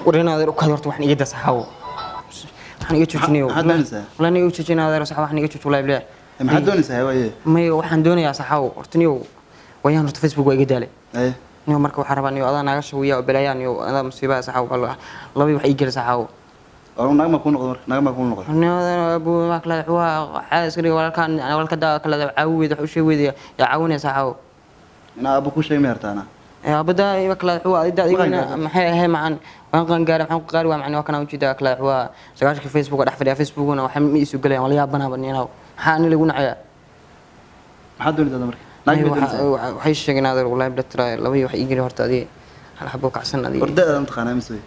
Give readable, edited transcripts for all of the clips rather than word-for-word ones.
Warina adeer u kaadi horta, waxaan iga daa saxaawo, waxaan iga joojinayo. Maxaad doonaysaa? Wallahi iga joojinaa adeer, sax waxaan iga jooj, wallahi bilaah. Maxaad doonaysaa waaye? May, waxaan doonayaa saxaawo horta niyow, wayaan horta Facebook waa iga daalay. Haye. Niyow, marka waxaan rabaa niyow, adaa naaga shawiya oo balaayaan niyow, adaa musiibada saxaawo, labii wax ii geli saxaawo. Oo naag ma kuu noqdo marka? Naag ma kuu noqdo? Caawid wax u sheeg weyda, yaa caawinaya saxaawo. Inaa aabbo kuu sheegay ma yartaana? Abada kala xuwa ida. Qangaar. Maxay ahay macan, waan qangaar, maxaan ku qaari waa macni, waa kana ujeedaa kala xuwa 90-ka Facebook dhex fadhiya, Facebookna waxa ma isu galayaan, wala yaabanaaba ninaw, maxaa ani lagu nacayaa? Maxaad doonaysaa marka? Naag ma doonaysaa? Waxay sheegeen adeer, wallahi blatра laba wax ii geli horta, adii hal xabo kacsan adii. War da'da mataqaanaa mise wey?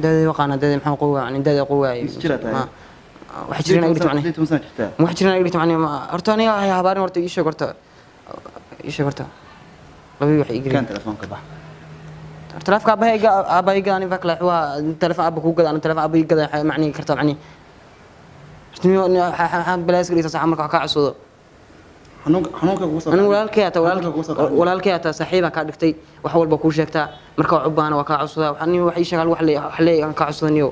Da'da waqaana, da'da maxaan quwaa macni, da'da quwaa. Mise jiraa tahay? Wax jiraan ay dhigto macni. 18 sano jirtaa. Wax jiraan ay dhigto macni, horta aniga hay habaarin horta, ii sheeg horta, ii sheeg horta laba wax ii geli. Kan telefoonka bax. Telefoonka aabahayga, aabahayga ani fakla waa telefoon aabba kuu gada, ani telefoon aabba ii gada macni karta macni. Horta niyo waxaan balaas galeysa sax marka wax kaa codsado. Xanuunka kugu soo Anigu walaalkay ataa. Xanuunka kugu soo kacay. Walaalkay ataa, saaxiibaa kaa dhigtay, wax walba kuu sheegtaa, marka wax u baahana waa kaa codsadaa. Waxaa niyo wax ii sheeg, wax le wax le aan kaa codsada niyo.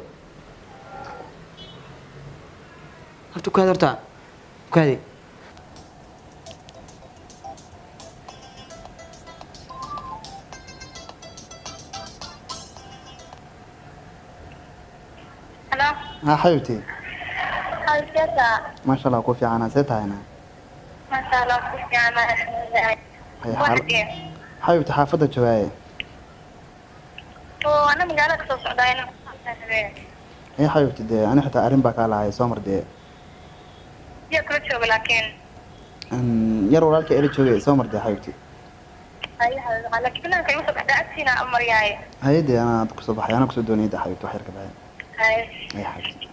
Horta ukaadi, horta ukaadi. Hello. Ha xabiibti. Halkeeda. Maasha Allah, ku fiicana, see tahayna? Masha Allah, ku fiican, alxamdulillah. Hay. Waa xagee? Xabiibti, xaafadda joogaaye. Oo ana magaalada kasoo socdaa inaan rabee. Hay xabiibti, dee ani xitaa arrin baa kaa lahay, soo mar dee. Yaa kula jooga laakiin? Yar walaalka ila joogay, soo mar dee xabiibti. Haye haye, laakiin banaanka igu soo baxdaa, agtiina maryaay. Haye dee, anaa hadda kusoo baxay, anaa kusoo doonayay dee xabiibti, wax yar ka baxay. Haye. Hay xabiibti.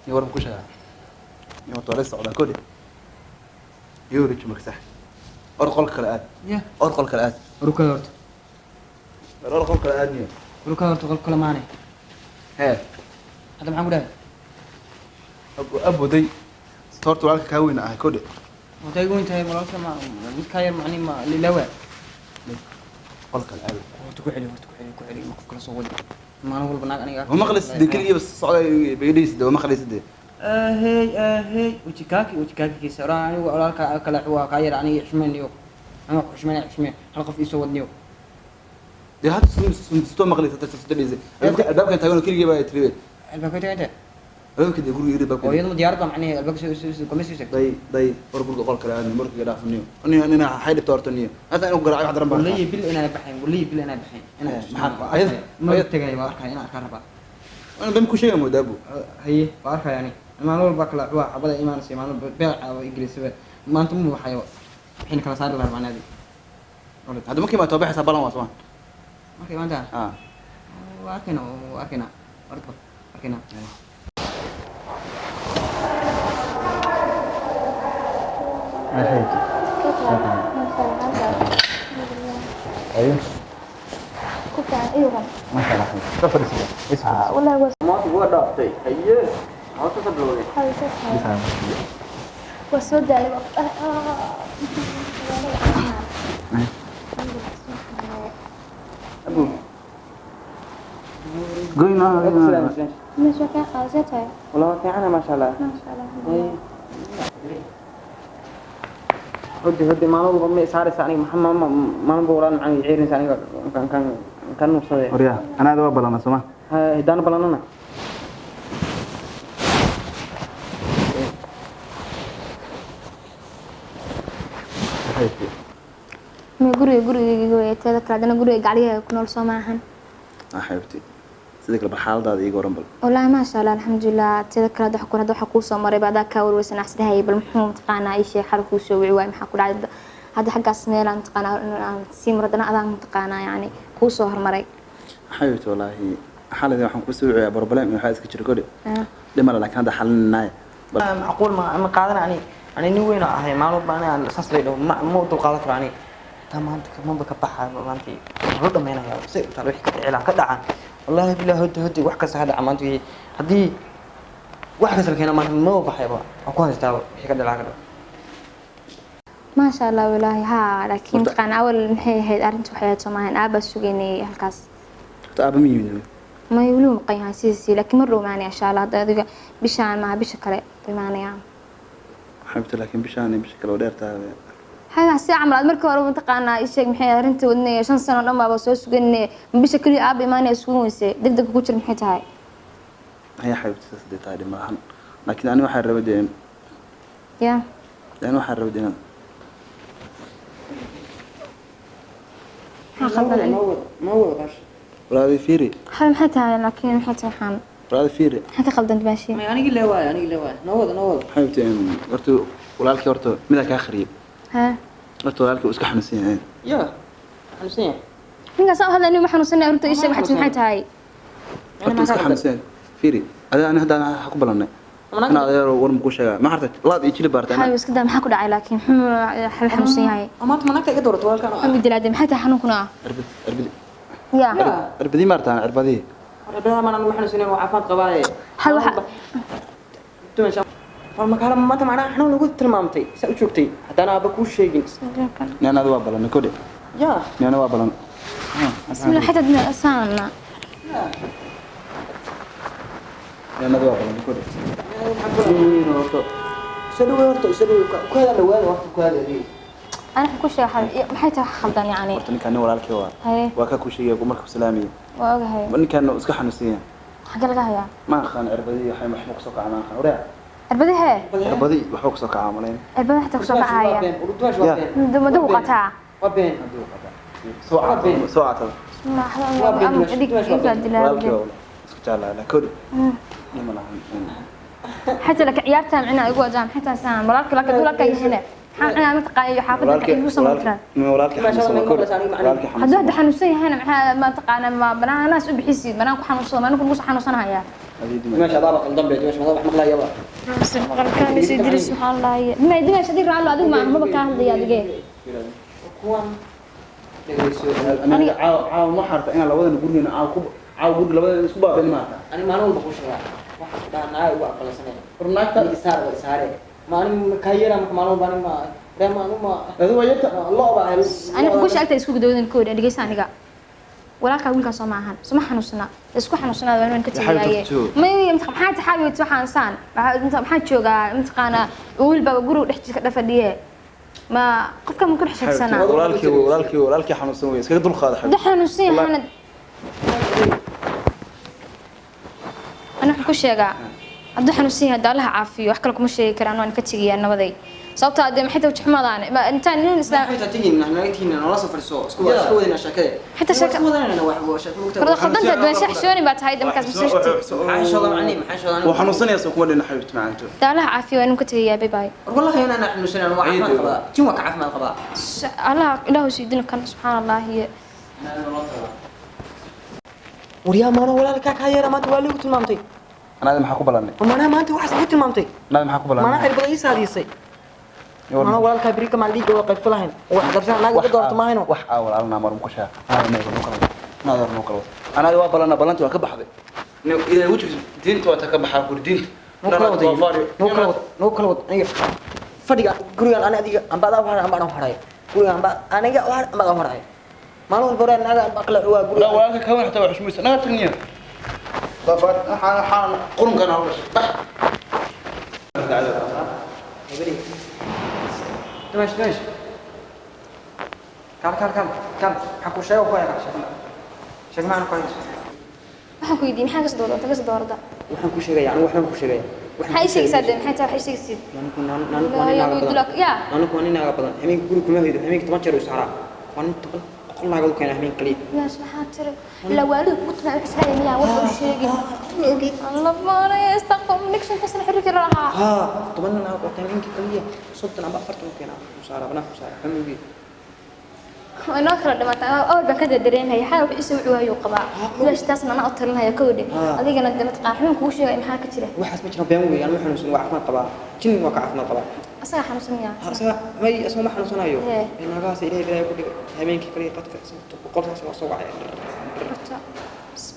Iyo waran ku sheegaa. Iyo horta waa la socdaa kodi. Iyo wareeji marka sax. Or qol kale aad. Ya. Or qol kale aad. War ukaadi horta. Or qol kale aad niyo. War ukaadi horta, qol kale maane. Hee. Hadda maxaan ku dhahay? Aboday. Horta walaalka kaa weyn ahay kodi. Horta igu weyn tahay walaalka, ma mid kaa yar macni ma lilawa. Qol kale aad. Horta ku celi, horta ku celi, ku celi, ma qof kala soo wadi maalin walba naag aniga. Ma maqlaysid dee, keligii bas socday bay dhaysid, ma maqlaysid dee. Ahey ahey, wajikaaki wajikaaki kiisa oraa, anigu walaalka kale waa kaa yar, aniga xushmeynayo, ama ku xushmeynaya, xushmey hal qof iisoo wadniyo. Dee hadda soo maqlaysid, hadda soo dhaysid. Albaabkan taagan oo keligii baa tiri. Albaabka tagayta. Albaabka dee guriga yiri Oo albaabka. iyaduma diyaarad baa macnaheed albaabka soo kama soo sheegtay. Day day, war guriga qol kale aad, markii dhaafniyo. Aniga nina xay dhibto horta niyo. Hadda inuu garaaco wax daran baa. Wallahi bil inaan baxayn, wallahi bil inaan baxayn inaan Maxaa ma tagay, waa arkaya inaan arkaa rabaa. Ana bam ku sheegay moodaa bu. Haye, waa arkaya ani maalin walba kala waa xabada imaanaysa, maalin walba beeca waa ingiriisiba, maanta ma baxayo, waxayna kala saari lahaa macnaheedu. Hadda markii ma toobaxaysaa balan waa soo. Markay maanta Ah. waa arkayna, waa arkayna horta, arkayna. Ayo. Ku fiican iyagan. Masha Allah. Ka fadhiisada. Is fadhiis. Wallahi waa Maanta waa dhaaftay, haye, hawsha ka bilowday. Waa soo daalay, waa Abu. Goyna. meesha kaa qaadasay tahay. Wallah waa fiicana, maasha Allah. Maasha Allah. Hodi hodi, maalin walba ma isaaraysa aniga, maxaa maalin walba walaal macaan ciirinaysa aniga kan kan kan nuursaday. Waryaa, anaa waa balana soo ma? Hidaan balanana. Xabiibti. Ma guriga gurigayga wey, teeda kale haddana guriga gacliyaha ku nool soo maahan. Ah xabiibti. Sidoo kale bal xaaladaada iiga waran bal. Wallaahi maasha Allah, alxamdulilah. Teeda kale hadda hadda waxa kuu soo maray ba adaa kaa warweysan axsdahayay, bal muxuu mataqaanaa ii sheeg, xal kuu soo wici waay, maxaa ku dhacay hadda xaggaas meelaan mataqaanaa in aan sii maro, haddana adaan mataqaanaa yacni kuu soo hormaray. Xabiibti, wallaahi xaaladii waxaan ku soo wiciyaa problem iyo waxaa iska jira kodi. Dhimala laakiin hadda xalinaynaay. Macquul ma qaadana ani, ani nin weyn oo ahay, maalin walba ani aan saas lay dhaho ma u dulqaadan karo ani taa. Maanta maba ka baxayo, maanta waan la dhamaynayaa si intaa wixii ka dhici lahaa ka dhacaan, wallaahi billahi. Hodi hodi, wax kasta ha dhaca maanta, wixii haddii wax kasta la keeno maanta maba baxayba, waan ku haystaaba wixii ka dhici lahaa ka dhaco. Maasha Allah, walaahi haa, laakiin Horta- mataqaana awal maxay ahayd arrinta, waxay ahayd Soomaaliyan aabaa sugaynay halkaas. Horta aaba ma yimid? May, weli wuu maqan yahay sidiisii, laakiin mar dhow imaanaya insha Allah. Hadda adiga bishaan maaha, bisha kale imaanaya. Xabiibti, laakiin bishaan iyo bisha kale oo dheer tahay. Hada si camal aad markii hore mataqaanaa ii sheeg maxay arrinta wadnay, 5 sano dhan baaba soo suganay, bisha kaliya aaba imaanaya sugan weyse, deg deg ku jir maxay tahay? Haya xabiibti, saas dee tahay dhib malahan, laakiin ani waxaan rabay dee ya ani waxaan rabay dee inaan Maxaa khaldan? Ma wada, ma wada baash. Walaadii fiiri. Hada maxay tahay? Laakiin maxay tahay waxaan? Walaadii fiiri. Maxaa ka khaldan baashi? May, anigii lee waayo, anigii lee waayo, noo wada, noo wada. Xabiibti, horta walaalkii, horta midaa kaa khariyay. Ha. Horta walaalkii uu iska xanuunsan yahay. Ya xanuunsan yahay? Ninkaas oo hadla, nin ma xanuunsanay, horta ii sheeg waxay maxay tahay? Horta iska xanuunsan yahay. Fiiri, adiga ani hadda waxaa ku ballannay in adeero war ma kuu sheegaa, ma harta laad iyo jili baarta. Xabiib, iska daa, maxaa ku dhacay? Laakiin muxuu xanuunsan yahay? Maanta ma naagta iga doorato walaalkaan oo ah? Ama dilaade, maxay tahay xanuunkuna ah? Cirbad, cirbadi. Ya. Cirbadii maartaan, cirbadii. Cirbadaha maan anigu xanuunsanen, waa caafimaad qabaaye. Hal waxa- War makaala maanta macnaha xanuun ugu tilmaamtay saa u joogtay haddana aaba kuu sheegin. Nin adiga waa ballannay kodhe. Ya. Nin waa ballan. Bismillah, xitaa saana. Nin adiga waa ballannay kodhe. Nin weyn oo horta Isa dhawey, horta isa dhawey, ku hada dhawaada horta ku hada adiga. Ana waxaan ku sheegay xabiib, maxay tahay wax khaldan yacni? Horta ninkaan nin walaalkii waa. Haye. Waa kaa kuu sheegaya marka ku salaamaya. Waa ogahay. Ninkaan uu iska xanuunsan yahay. Xagee laga hayaa? Ma aqaan, cirbadii waxay waxba kusoo kacaa, ma aqaan waraa. Cirbadahee? Cirbadii waxba kusoo kacaa malayn. Cirbada xitaa kusoo kacaya? Waa been. Madu qataa? Waa been. Soo catada, soo catada. Waa been, waa been. Walaalkii waa isku jeclaa kodhe, nima lahan. حتى لك ciyaarta macnaa igu wajaan xitaa saan walaalka, laakiin walaalka yahane maxaa macnaa mataqaana iyo xaafadda igu soo martaan. Nin walaalkii xanuunsan waa kodhe, walaalkii Hadduu xanuunsan. Hadda xanuunsan yahayna maxaa mataqaana ma banaanaas u bixisid banaan ku xanuunsado, ma ninku xanuunsanaya? Adii dima. Dimash adaaba qaldan be, dimash madaa wax maqlaayaba. Maqalkaan isii diri, subxaan allah, ma dimash adiga raallo, adigu ma maba kaa hadlaya adige. Kuwan dhegeyso. Aniga caaw caaw ma xarta inaan labadana gurigeena caaw ku caaw guri labadana isku baabin maarta. Ani maalin walba kuu sheegaa waxaan ku dhahaa naaga ugu aqbalsanaya. War naagta Ani isaar waa isaare, ma ani kaa yeelaa marka maalin walba ani ma ree ma anu ma adu waa yarta. Lo'ba. Aniga ku sheegtay isku gudoodan koodha, dhegeysa, aniga walaalkaa wiilkaan soo maahan, suma xanuunsana, isku xanuunsanaada waa inaan ka tegayaaye. May, maxaa taxaabiyt waxaan saan maxaa joogaa mataqaana wiil baaba guriga dhex jirka fadhiye, ma qofka ma ku dhex sheegsanaa? Walaalkii, walaalkii, walaalkii xanuunsan wey, iskaga dul qaada Da xabiib. Xanuunsan yahay ana waxaan ku sheegaa hadduu xanuunsan yahay daalaha caafiyo, wax kale kuma sheegi karaan, waan ka tegayaa nabaday, sababtoo ah dee maxay tahay wajxumadaan ma intaan nin islaam. Maxay taa tegin naga tegin, noola soo fadhiiso, isku wadina sheekada. Xitaa sheeka- isku wadanayna wax sheeko mugta. Marka khaldanta baan xishooni baa tahay de markaas masajti. Maxay shoodan ani, maxay shoodan? Wuu xanuunsanaya soo kuma dhina xabiibti macaanto. Daalaha caafiyo, waa inuu ka tegayaa, bye bye. War wallahi inaan xanuunsanan, waa caafimaad qabaa, jin waa ka caafimaad qabaa. Allah ilaahu siidina kan, subxaan allah iyo Waryaa, maano walaalkaa kaa yeera maanta waa liigu tilmaamtay. Anaada maxaa ku ballannay? Maanaha maanta waxaas igu tilmaamtay. Anaada maxaa ku Maanaha ballannay? cirbada ii saadiisay. Maanaha walaalkaa beri kamaan dhiigga waa qaybso lahayn oo wax qabsan naag iga doorto maahayno. Wax aa walaalnaa mar ku sheega anaada ma noo kala wada, anaada noo kala wada, anaada waa ballannaa, ballanti waa ka baxday. Ilaahay wejigiisa diinta waa ta ka baxaa kuri diinta. Noo kala wada, noo kala wada, noo kala wada. Aniga fadhiga gurigan ani adiga amba adaa u haray amba anaa u haray, gurigan amba aniga u haray amba adaa u haray, maalin walba hore naaga amba aqla waa لا guriga. Walaalka kawan xataa waa xushmaysa naga tagniya dafar waxaan qurunkan hal dhashay bax. Dimash, dimash, kaal kaal kaal kaal, waxaan kuu sheega ku haya, sheeg sheeg macaan ku haya. Waxaan ku weydiiyey maxaa kasoo doorata, kasoo doorada? Waxaan kuu sheegaya anigu, waxbaan kuu sheegaya. Maxaa ii sheegaysaa dee, maxay tahay waxay sheegaysid? Anigu anigu waa nin naaga badan. Ya. Anigu waa nin naaga badan, hameenka guri kuma hoydo, hameenka 10 jeer u isaaraa, waa nin 10 boqol naagood u keena hameen kaliya. Yaa maxaa tiri ilaa waalid kugu tilmaamay wax isleeyahay miyaa wax u sheegin alla maanaya istaqfar nikshan kasana xiriirka la lahaa. Haa, 10 naag oo hameenka kaliya 30 amba 40 u keena u saaraa, banaanka u saaraa xamugii. Way noo kala dhimatay, awal baan ka dareemaya xaal wax isa wuxuu hayuu qabaa bilaash, taasna anaa u talinaya kowdhe. Adigana de mataqaan xubin kugu sheegay maxaa ka jira? Waxaas ma jiraan, been weey, anuma xanuunsan, waa caafimaad qabaa, jin waa ka caafimaad qabaa. Asaga xanuunsan miyaa? Ha, isaga may, isaga ma xanuunsanayo. Hee. Naagahaas ilaahay bilaahay ku dhigay, habeenkii kaliya qadka boqolkaas waa soo wacay. Horta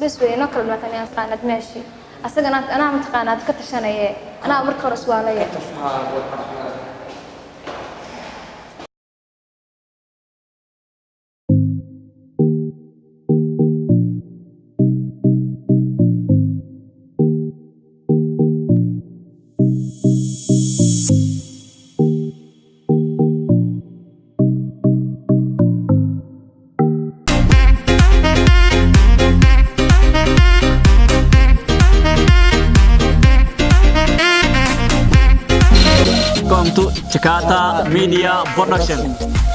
bes wey, noo kala dhimatay miyaa taqaanaad meeshii asagana anaa mataqaanaad ka tashanaye, anaa marka hore iswaalaya. Haa. Jakarta Media Production.